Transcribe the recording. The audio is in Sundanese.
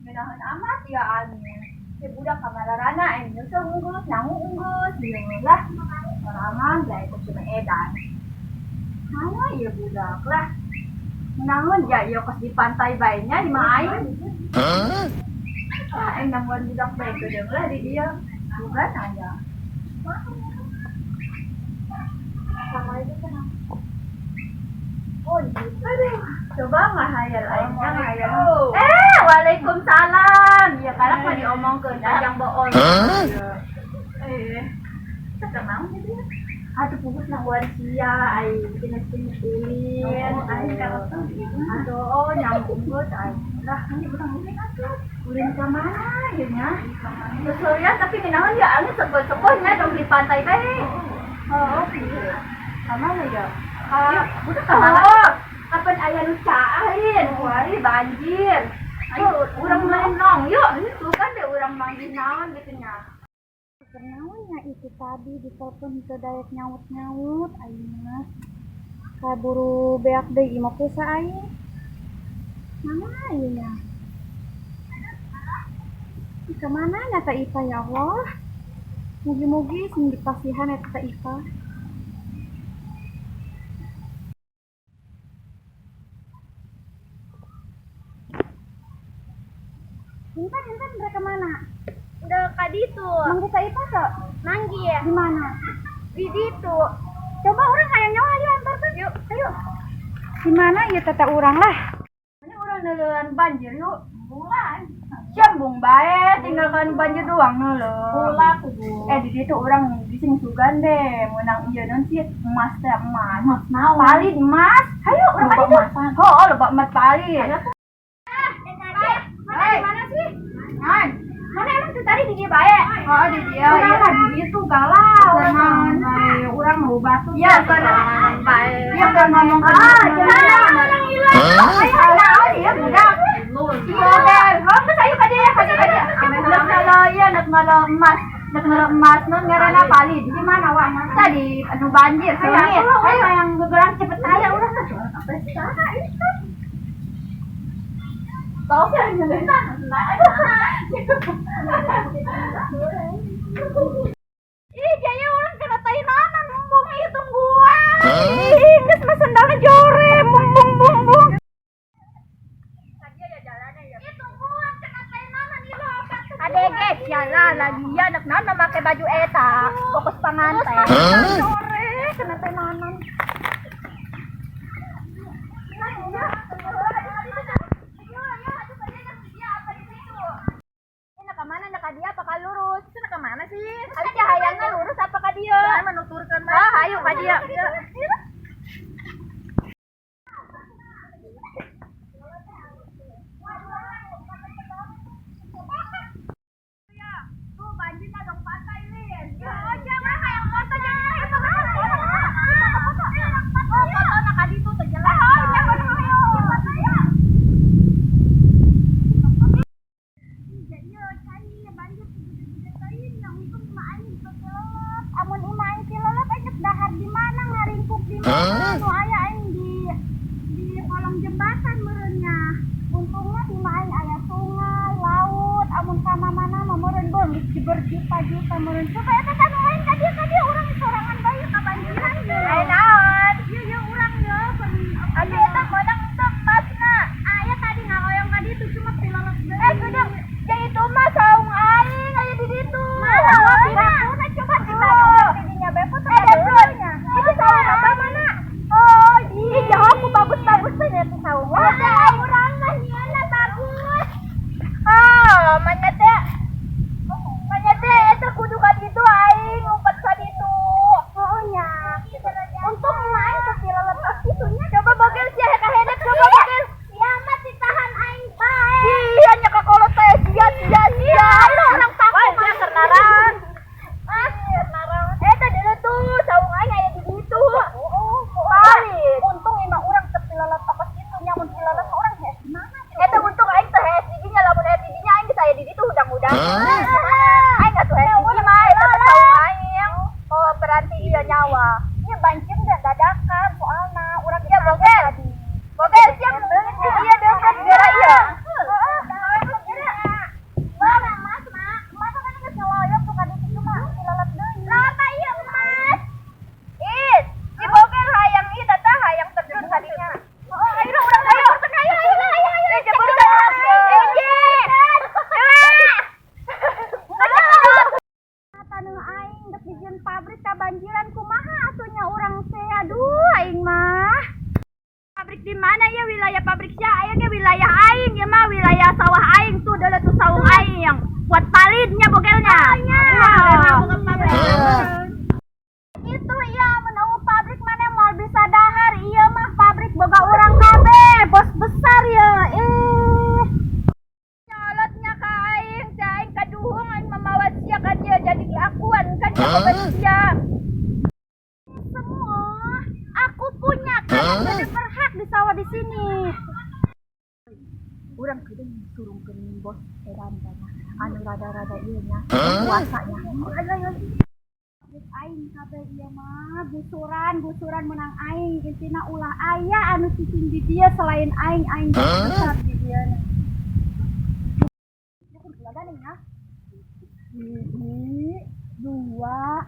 Ngeunaheun amat ya angin. Si budak kamarana aing nyusul enggeus, nyangu enggeus, ieu lah. Sorangan da eta cuma edan. Mana ieu budak lah. Ngeunaheun ya ieu kos di pantai bae nya di mah aing. Ah, aing nangguan budak bae geudeung lah di dieu. Bukan aya. Sama itu kenapa? Oh, aduh, coba ngahayal aing nya ngahayal. Eh, waalaikumsalam. Ya karena mah diomongkeun ajang bohong. Eh, kita naon gitu ya? Aduh, pugus nangguan sia aing tina ulin. Aing aduh, oh nyambung geus aing. Lah, ini urang ulin atuh. Ulin ka mana ieu nya? Seuseurian tapi ngeunaheun ya angin sepeuh-sepeuhnya dong di pantai bae. Oh, iya. Ka mana ya? Ka budak ka mana? Kapan aya nu caahin? Wah, banjir. Ayo, urang main nong yuk. Tuh kan deh urang manggih naon gitu nya. Naonnya itu tadi di telepon teu daek nyaut-nyaut aing mah. Kaburu beak deui imah pulsa aing. Mana ieu nya? Ih, ka mana nya ta Ipa ya Allah? Mugi-mugi sing dipasihan eta ta Ipa. Intan, Intan mereka mana? Udah ka ditu. Manggih ka Ipa teu? Manggih. Di mana? Di ditu. Coba urang hayang nyawa ayo antarkeun. Yuk, ayo. Di mana ieu teh urang lah? Ini urang neuleuan banjir yuk. Bulan. Jambung bae tinggalkan banjir doang neuleuh. Ulah kudu. Eh di ditu urang bising sugan deh meunang ieu naon sih emas teh emas. Emas naon? Palid emas. Hayu urang ka Loba ditu. emasan. Heuh, loba emas palid. Mana di mana sih? Nan. Mana emang tuh tadi di dia bae? Oh, di dia. Urang Iya. mah di ditu galau. Naon? Bae, urang mau batu. Iya, kan. Iya kan ngomong ke Ah, jangan orang hilang. Ayo, iya budak. Iya, deh. Oh, terus ayo ka dia, ka dia, ka dia. Nak ngala iya, nak ngala emas. Nak ngala emas non ngaranna palid. Di mana wah? Tadi anu banjir Ayo, sengit. ayo yang gegerang cepet aya urang mah. Tahu kan Ih, jaya orang kena tai nanan, embung ieu tungguan. Ih, geus mah sendalna jore, bung bung bung bung. Adege siala lagi ya anak naon make baju eta, fokus panganten. Jore, kena tai nanan. Nak ke mana nak ka dia apa ka lurus? Itu nak ke mana sih? Ayo hayangna lurus apa ka dia? Menuturkan Ah, ayo ka dia. Tuh banjirnya dong pantai, Lin. Ya, jangan hayang foto jangan hayang foto. Foto, Oh, foto nak ka ditu teu jelas. Oh, jangan ayo. Iya, cai banjir gede-gede teuing yang untung mah aing teu tilelep. Amun imah aing tilelep aing geus dahar di mana ngaringkuk di mana nu aya aing di kolong jembatan meureun nya. Untungnya di imah aing aya sungai, laut, amun ka mana mah meureun beung geus berjuta-juta meureun. Coba eta kan lain ka dieu urang sorangan bae kabanjiran ye. Aya naon? Ieu ye urang ye Atuh eta meunang teu emasna. Aya tadi ngahoyong ka ditu cuma tilelep deui. Eh, geudeung. Ja itu mah saung aing aya di ditu. Mana wah piraku coba kita dong didinya bae foto Eh, Debrun. Itu saung apa mana? Oh, ih, jauh aku bagus-bagus tuh itu saung. Wah, urang mah nyieunna bagus. Ah, mana teh? Mana teh eta kudu ka ditu aing ngumpet ka ditu. Oh nya. Untung mah aing teu tilelep kitu nya. Coba bogel sia ka hedek coba bogel. Sia mah ditahan aing bae. Iya nya ka kolot teh sia sia sia. Aduh, orang takut. Wah, sia keur naraon. Ah, Eta dulu tuh saung aing aya di ditu. Paling. Untung imah urang teu tilelep tokos kitu nya mun tilelep urang hese di mana? Eta untung aing teh hees di dinya lamun hees di dinya aing geus aya di ditu hudang-hudang. Aing atuh hees di dinya mah eta teh saung aing. Oh, berarti ieu nyawa. Ieu banjir da dadakan soalna urang Ya bogel. Bogel siap di dia deukeut geura ieu. Heeh. nya. Nya. Buka pabrik. Itu iya, mun euweuh pabrik mana moal bisa dahar. Iya mah pabrik boga urang kabeh, bos besar ya. Ih. Nyolotnya ka aing, cai aing kaduhung aing mamawa sia ka dieu jadi diakuan kan sia sia. Semua aku punya, kalian tidak berhak di sawah di sini. Urang kudu surungkeun bos edan tanya. Anu rada-rada ieu nya, kuasanya. Ayo ayo. Pabrik aing kabeh ieu mah, gusuran gusuran menang aing. Intina ulah aya anu cicing di dieu selain aing. Aing besar di dieu. Ya, ya. Hiji, dua,